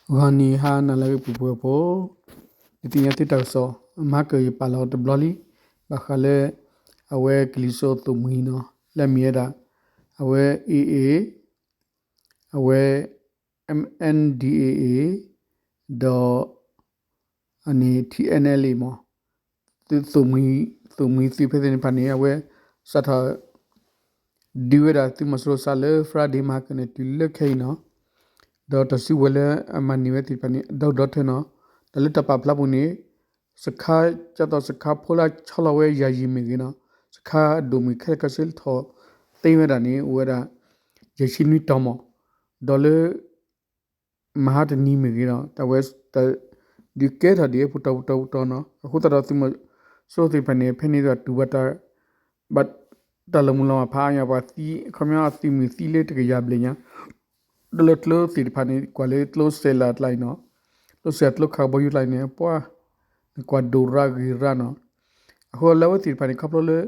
ဂီၤနံၤဟါနၤလၢအဂ့ၤ ပှၤဖှီၣ်ဖိ, ဒုးသ့ၣ်ညါသုတၢ်ကစီၣ်, မဟါကၢၤယပာ်လီၤတဘျီလံ, ဘၣ်ဃးလၢ အဝဲကလံၤစိးသိၣ်မှံၤနီၤ လၢအမ့ၢ်ဝဲဒၣ် အဝဲ A A, အဝဲ M N D A A ဒီး အန့ၣ် T N L A မး, သုး သိၣ်မှံၤသုးဖဲသ့ၣ်တဖၣ်န့ၣ် အဝဲ စးထီၣ် ဒုးဝဲဒၣ်သုးမီၤစိရိၤစးလၢ Friday မဟါကၢၤန့ၣ် တုၤလၢခဲအံၤနီၤ, ဒီးတၢ်စုကဝဲၤလၢအမၤန့ၢ်ဝဲသ့ၣ်တဖၣ်န့ၣ် ဒီဒီထၢနီၤ, တၢ်လၢတၢ်ပာ်ဖျါပူၤန့ၣ် စခါ ကၢ်သိးစခါဖိလၢဆီလီၤဝဲယၤယံၤမ့ၢ်ဂ့ၤနီၤ, စခါဒိၣ်မုၢ်ခဲလၢာ်ခဲဆ့ထီၣ်သ့ဝဲဒၣ်န့ၣ် အိၣ်ဝဲဒၣ် ယဲၢ်ဆံနွံတီၤမး, ဒီးလၢ မဟါတနံၤမ့ၢ်ဂ့ၤနီၤ တၢ်ဝဲ ဒုးကဲထီၣ်ဒ်အပူၤတီၤပူၤတီၤပူၤတီၤနီၤ, အဃိသတးဒီး သုးမီၤစိရိၤသ့ၣ်တဖၣ်န့ၣ် ဖဲန့ၣ်ဒီးတူၢ်ဘၣ်တၢ် ဘၣ်တၢ်လီၤမုၢ်လီၤမၢ်ဖးအါညါ ပှၤသံ ခီပညီအသုးမုၢ်သံလၢတကယၤဘျဲၣ်ညါ, ဒီးလၢကျိသ့ၣ်တဖၣ်န့ၣ် ကွၢ်လၢကျိစဲးလးကျါအံၤနီၤ, ကျိစဲးလးကျိခးဘီယူၤကျါအံၤန့ၣ် ပှၤ နကွၢ်ဒိၣ်ရၣ်ဂ့ၤရၣ်နီၤ, အဃိလၢအဝဲသ့ၣ်တဖၣ်န့ၣ် ခီဖျိလၢ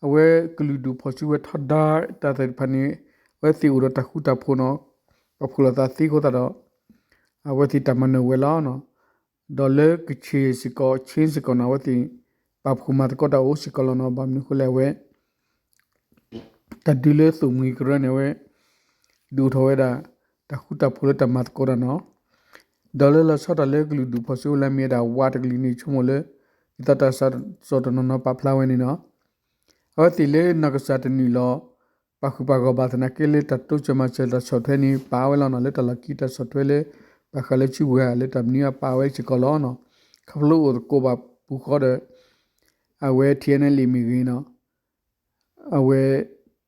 အဝဲကလုာ်ဒူၣ်ဖီၣ်စုကဝဲၤထီဒါတၢ်သ့ၣ်တဖၣ်န့ၣ် အဝဲသ့ၣ်အိၣ်ဒီးတၢ်ဃူတၢ်ဖိးနီၤ, ပာ်ဖှိၣ်လိာ်သးသ့အဃိသတးဒီး အဝဲသ့ၣ်တၢ်မၤနၢၤဝဲလီၤနီၤ, ဒီးလၢကခ့ၣ်စ့ၢ်ကီး ခ့ၣ်စ့ၢ်ကီးနီၤ အဝဲသ့ၣ် ပာ်ဖှိၣ်မၤသကိးတၢ်အိၣ်စ့ၢ်ကီးလီၤနီၤ, ဘၣ်မနုၤအဃိလဲၣ်အဝဲ တၢ်ဒုးလၢသိၣ်မှံၤကရၢန့ၣ် အဝဲ ဒုးအိၣ်ထီၣ်ဝဲဒၣ် တၢ်ဃူတၢ်ဖိးလၢတၢ်မၤသကိးတၢ်နီၤ, ဒီးလၢလီၤဆီဒၣ်တၢ်လၢကလုာ်ဒူၣ်ဖီၣ်စုကဝဲၤလၢအမ့ၢ်ဝဲဒၣ်ဝးတကလုာ်န့ၣ် ဆိကမိၣ်လၢ ဒ်သိးတၢ်ကစီၣ်တနီၤနီၤပာ်ဖျါဝဲန့ၣ်နီၤ, အဝဲသ့ၣ်လၢနီၢ်ကစၢ်တနုာ်လီၤ ပာ်ဃုာ်ပာ်ဂီၢ်ဘၣ်သနာ်က့လၢတၢ်တိစၢၤမၤစၢၤတၢ်ဆီၣ်ထွဲန့ၣ် ပာ်ဝဲလီၤနီၤ, လၢတၢ်လီၢ်ခံတၢ်ဆီၣ်ထွဲလၢ ဘၣ်ဃးလၢစုကဝဲၤလၢတၢ်မနုၤအပာ်ဝဲစ့ၢ်ကီးလီၤနီၤ, ခီဖျိအိၣ်သကိးဘၣ်ပူၤဃီဒီး အဝဲ T N L A မ့ၢ်ဂ့ၤနီၤ အဝဲ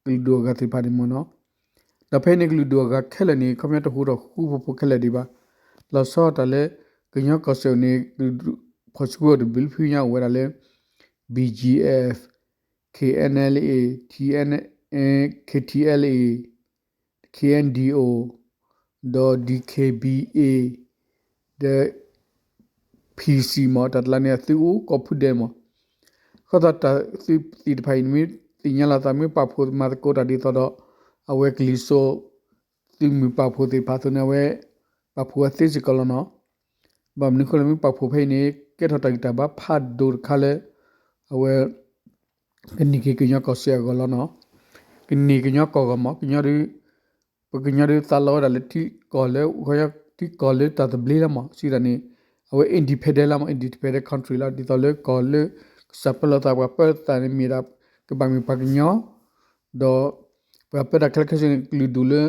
ကလုာ်ဒူၣ်အဂၤသ့ၣ်တဖၣ်န့ၣ်မ့ၢ်နီၤ, ဒီးဖဲန့ၣ်ကလုာ်ဒူၣ်အဂၤခဲလၢာ်န့ၣ် ခီပညီတဟူးထီၣ်ဃူဖိဖိခဲလၢာ်ဒံးဘၣ်, လီၤဆီဒၣ်တၢ်လၢ ကညီကီၢ်စဲၣ်န့ၣ် ကလုာ်ဒူၣ်ဖီၣ်စုကဝဲၤအိၣ်တဘျုးဖုညါအိၣ်ဝဲဒၣ်လၢ B G F, K N L A, T N, K T L A, K N D O, ဒီး D K B A, ဒီး P C မး, တၢ်တလါန့ၣ် အသုအိၣ်ကိးဖုဒဲးမး, အဃိသတး တၢ်သုးသ့ၣ်တဖၣ်အံၤ မ့ၢ်သ့ၣ်ညါလီၤသး မ့ၢ်ပာ်ဖှိၣ်မၤသကိးတၢ်ဒ်သိးဒီး အဝဲကလံၤစိး သုးမုၢ်ပာ်ဖှိၣ်သ့ၣ်တဖၣ်အသိးန့ၣ် အဝဲပာ်ဖှိၣ်ဝဲသ့စ့ၢ်ကီးလီၤနီၤ, ဘၣ်မနုၤအဃိလဲၣ် မ့ၢ်ပာ်ဖှိၣ်ဖဲအံၤန့ၣ် ကဲထီၣ်တၢ်ဂံၢ်တၢ်ဘါဖးဒိၣ်တခါလၢ အဝဲ ကန့ၢ်က့ၤကညီကီၢ်စဲၣ်အဂီၢ်လီၤနီၤ, ကန့ၢ်ကညီကီၢ်ဂီၢ်မး, ကညီဒုး ပကညီဒုးသးလီဝဲဒၣ်လၢထံကီၢ်လၢ ထံကီၢ်လၢတၢ်သဘျ့လီၤမး, စံးတၢ်န့ၣ် အဝဲ independent လီၤမး, independent country လီၤ, ဒ်သိးလၢကီၢ်လၢ ကစၢ်ပၢလီၤသး ပှၤပၢသးန့ၣ်မ့ၢ်ဒၣ် ကဘၣ်မ့ၢ်ပှၤကညီ ဒီး ပှၤပၢတၢ်ခဲလၢာ်ခဲဆ့န့ၣ် ကလုာ်ဒူၣ်လၢ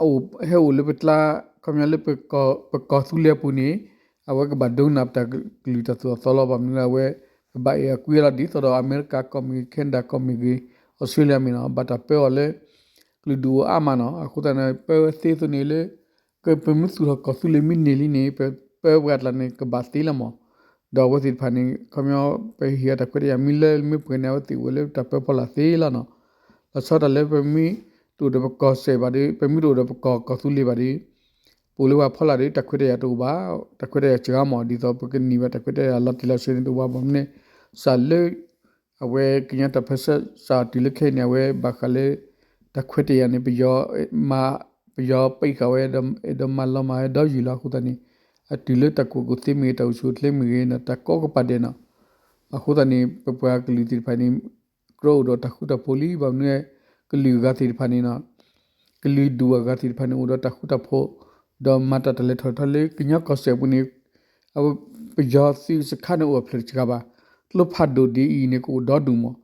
အအိၣ်ဟဲအိၣ်လၢပကျါ ခီပညီလၢ ပကီၢ်သူလ့ၤအပူၤန့ၣ် အဝဲကဘၣ်ဒိကနၣ်ပတၢ်ကလုၢ်တၢ်သူၣ်အသီလီၤ. ဘၣ်မနုၤအဝဲ ကဘၣ်အဲၣ်အီၤကွံာ်လီၤ ဒ်သိးဒီးအမဲရကၤကီၢ်မ့ၢ်ဂ့ၤ Canada ကီၢ်မ့ၢ်ဂ့ၤ Australia မ့ၢ်နီၤ ဘၣ်တၢ်ပၢအီၤလၢ ကလုာ်ဒူၣ်အါမးနီၤ. အဃိသတးန့ၣ် ပၢဝဲသ့အသိးန့ၣ်လၢ ကပမ့ၢ်သူၣ်ထီၣ်ကီၢ်သူလ့ၤမ့ၢ်န့ၢ်လံန့ၣ် ပပၢပှၤကျါန့ၣ် ကဘၣ်သ့လီၤမး. ဒီးအဝဲသ့ၣ်တဖၣ်န့ၣ် ခီပညီ ပဟ့ၣ်အီၤတၢ်ခွဲးတၢ်ယာ်မ့ၢ်လၢမ့ၢ်ပှဲၤန့ၣ် အဝဲသ့ၣ်အိၣ်ဝဲလၢတၢ်ပၢဖီလာ်သ့လီၤနီၤ. လီၤဆီဒၣ်တၢ်လၢပမ့ၢ်တအိၣ်ဒီးပကီၢ်စဲၣ်ဘၣ်ဒီး ပမ့ၢ်တအိၣ်ဒီးပကီၢ်ကီၢ်သူလ့ၤဘၣ်ဒီး ပအိၣ်လၢပှၤဖီလာ်ဒီး တၢ်ခွဲးတၢ်ယာ်တအိၣ်ဘၣ်, တၢ်ခွဲးတၢ်ယာ်စှၤမး ဒ်သိးပကန့ၢ်ဘၣ်တၢ်ခွဲးတၢ်ယာ်လီၤတံၢ်လီၤဆဲးန့ၣ်တအိၣ်ဘၣ်. ဘၣ်မနုၤလဲၣ် စးလၢ အဝဲကညီတၢ်ပၢဆှၢစးတုၤလၢခဲအံၤန့ၣ် အဝဲဘၣ်ဃးလၢ တၢ်ခွဲးတၢ်ယာ်န့ၣ် ပယီၤ မၤ ပယီၤပံးဃာ်ဝဲ ဒီးမၤလီၤမၢ်ဝဲဒီးယံာ်လီၤ. အဃိသတးန့ၣ် အတုၤလၢတၢ်ကူၣ်ဘၣ်ကူၣ်သ့မ့ၢ်ဂ့ၤ တၢ်အိၣ်ဆူၣ်အိၣ်ချ့မ့ၢ်ဂ့ၤ တၢ်ကိးကပၤဒဲးနီၤ. အဃိသတးန့ၣ် ပပှၤကလုာ်သ့ၣ်တဖၣ်န့ၣ် ကြၢးအိၣ်ဒီးတၢ်ဃူတၢ်ဖိးလံ. ဘၣ်မနုၤလဲၣ် ကလုာ်အဂၤသ့ၣ်တဖၣ်န့ၣ် ကလုာ်ဒူၣ်အဂၤသ့ၣ်တဖၣ်န့ၣ် အိၣ်ဒီးတၢ်ဃူတၢ်ဖိး ဒီးမၤတၢ်တၢ်လဲၤထီၣ်ထီလၢကညီကီၢ်စဲၣ်အပူၤန့ၣ် အဝဲ ပယီၤသုးစခါန့ၣ်အိၣ်အဖျၢၣ်တစှၤဘၣ်, ကျိဖးဒိၣ်ဒ်အံၤန့ၣ် ကအိၣ်ဒီဒူၣ်မး.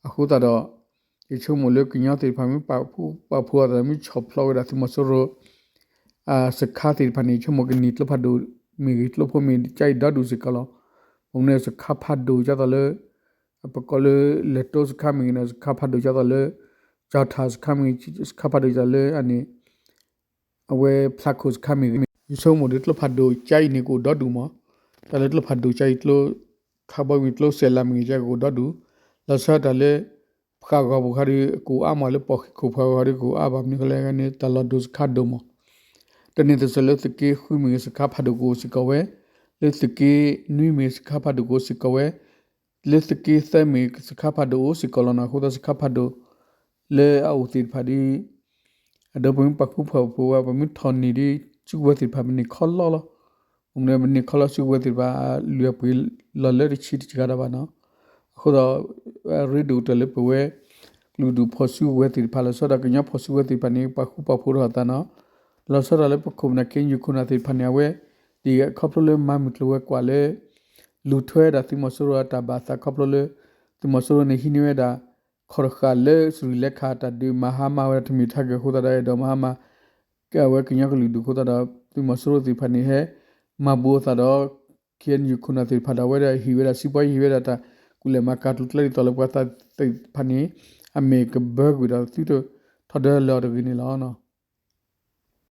အဃိသတးဒီး ယဆိကမိၣ်လၢကညီသ့ၣ်တဖၣ်မ့ၢ်ပာ်ဖှိၣ်ပာ်ဖှိၣ်အသး မ့ၢ်ဆီၣ်ဖျိးဝဲဒၣ်သုးမီၤစိရိၤ စခါသ့ၣ်တဖၣ်န့ၣ် ယဆိကမိၣ်ကန့ၢ်ကျိဖးဒိၣ်မ့ၢ်ဂ့ၤ ကျိဖိမ့ၢ်ကါအံၤဒီဒူၣ်စ့ၢ်ကီးလီၤ. ဘၣ်မနုၤစခါဖးဒိၣ်ဒ်သိးလၢ ပကိးလၢလဲၤတိစခါမ့ၢ်ဂ့ၤန့ၣ် စခါဖးဒိၣ်ဒ်သိးလၢ ကၠီၣ်ထၣ်စခါမ့ၢ်ဂ့ၤ စခါဖးဒိၣ်ဒ်သိးလၢအန့ၣ် အဝဲဖျးခိၣ်စခါမ့ၢ်ဂ့ၤ ယဆိကမိၣ်ဒီးကျိဖးဒိၣ်ကါအံၤန့ၣ် ကအိၣ်ဒီဒူၣ်မး. တၢ်လၢကျိဖးဒိၣ်ကါအံၤ ကျိခးဘီမ့ၢ်ကျိစဲးလးမ့ၢ်ဂ့ၤ ကအိၣ်ဒီဒူၣ်. လီၤဆီဒၣ်တၢ်လၢ ဖှးဂီၤပူၤခါဒီး ကအိၣ်အါမးလၢ ပီၣ်ဃံးခိၣ်ဖှးဂီၤဒီး ကအိၣ်အါဘၣ်မနုၤဃိလဲၣ်န့ၣ် တၢ်လီၢ်ဒိၣ်စခါဒိၣ်မး. တၢ်န့ၣ်သစၢၤလၢသုးက့ဃုမ့ၢ်ဂ့ၤ စခါဖးဒိၣ်ကအိၣ်စ့ၢ်ကီးဝဲ, လၢသုးက့နွံမ့ၢ်ဂ့ၤ စခါဖးဒိၣ်ကအိၣ်စ့ၢ်ကီးဝဲ လၢသုးက့သၢမ့ၢ်ဂ့ၤ စခါဖးဒိၣ်အိၣ်စ့ၢ်ကီးလီၤနီၤ. အဃိသတးစခါဖးဒိၣ် လၢအအိၣ်သ့ၣ်တဖၣ်ဒီး အဒိ ပမ့ၢ်ပာ်ဃူပာ်ဖိးဝဲ ပမ့ၢ်ထီၣ်န့ၢ်ဒီး စုကဝဲၤသ့ၣ်တဖၣ်မ့ၢ်န့ၢ်ခီလီလီၤ. မ့ၢ်န့ၢ်ခီလီ စုကဝဲၤသ့ၣ်တဖၣ် အလုၢ်အပှ့ၤလီၤလၢတဆံးတကၤဒီးဘၣ်နီၤ. အဃိဒီး ရ့ဒိၣ်ကတၢၢ်လၢပဝဲ ကလုာ်ဒူၣ်ဖီၣ်စုကဝဲၤသ့ၣ်တဖၣ် လီၤဆီဒၣ်တၢ် ကညီဖီၣ်စုကဝဲၤသ့ၣ်တဖၣ်န့ၣ် ပာ်ဃူပာ်ဖိးထီၣ်အသးနီၤ. လီၤဆီဒၣ်တၢ်လၢပခိၣ်ပနၢ် KNU ခိၣ်နၢ်သ့ၣ်တဖၣ်န့ၣ် အဝဲ ဒ်ခီဖျိလၢမၤမုၢ်ကျိၤဝဲၤကွာ်လၢ လူၤထွဲဝဲဒၣ်သုးမီၤစိရိၤအတၢ်ဘၣ်သးခီဖျိလၢ သုးမီၤစိရိၤန့ၣ်ဟံးန့ၢ်ဝဲဒၣ် ခီၣ်တဃာ်လၢစရံၣ်လဲခးတၢ်ဒုး မၤဟါမၢ်ဝဲဒၣ်တမ့ၢ်ထဲဂ့ၤအဃိသတးဒီး အဲၣ်ဒိးမၤဟါမၢ် ကဝဲကညီကလုာ်ဒူၣ်အဃိသတးဒီး သုးမီၤစိရိၤသ့ၣ်တဖၣ်န့ၣ် ဟဲမၤဘူးအသးဒီး KNU ခိၣ်နၢ်သ့ၣ်တဖၣ်ဒီး အဝဲဒၣ်ဟ့ၣ်ဝဲဒၣ်စံးပှၤ ဟ့ၣ်ဝဲဒၣ်တၢ်ကူၣ်လဲၤမၤကၤကျိၤကျဲဒ်သိးလၢပှၤသးသ့ၣ်တဖၣ်န့ၣ် အမဲာ်ကဘၢကွံာ်ဒီးသုးထီၣ်ဒၢလၢအီၤတဂ့ၤန့ၣ်လီၤ.